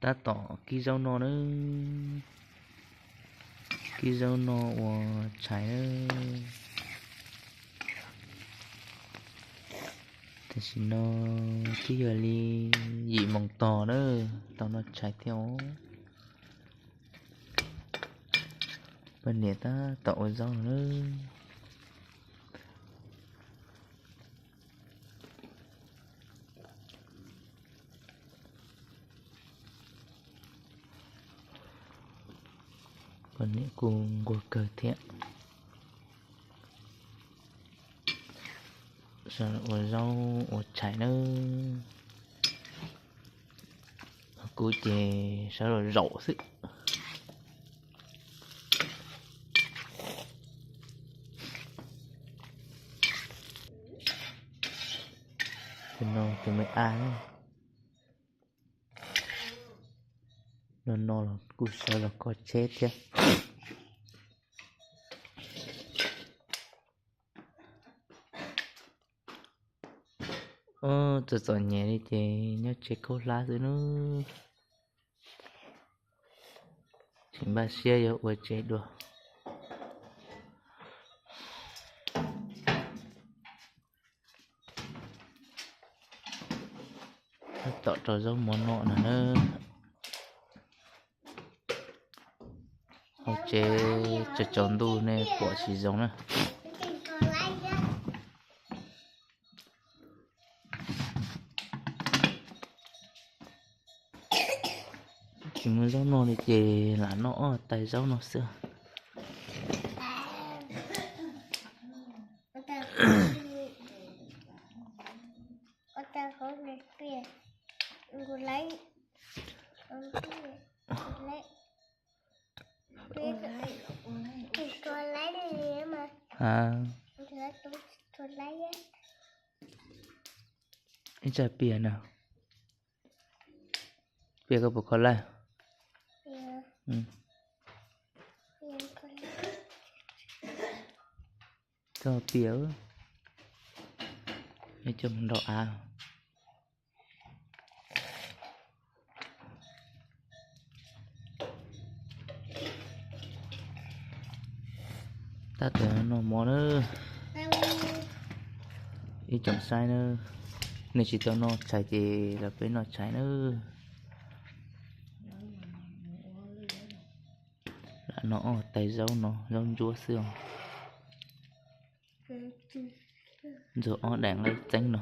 Tab tom kib zaub no na, kib zaub no ua tshais na. Tam sim no twb yog li yim moos tog na, tau noj tshais thiab os. Poj niam tab tom ua zaub na. Poj niam kuj nquag kawg thiab. Sawv ua zaub ua tshais nawb. Kuv ces sawv los zaum xwb. Tus no tus me a, no no los kuj sawv los kho tsheb thiab. Txom txom nyem li ces nyob tsev khaub hlab xwb nawb. Tsis npaj siab yuav ua tsev dua. Tab tom rau zaub mov noj no na. Hauv tsev tsaus tsaus ntuj nej pom tsis zoo na. Tsis muaj zaub noj li ces lam noj ob tais zaub no xwb. Ib tsav pias na, pias koj puas kho laij? Koj pias, neb coj mus nrau av. Tab tom noj mov na. Ib tsoom saib na, nej tsis tau noj tshais ces los peb noj tshais na. Lam noj ob tais zaub no, zaub ntsuab xwb os. Ntxuag ob daim nqaij txeeb no.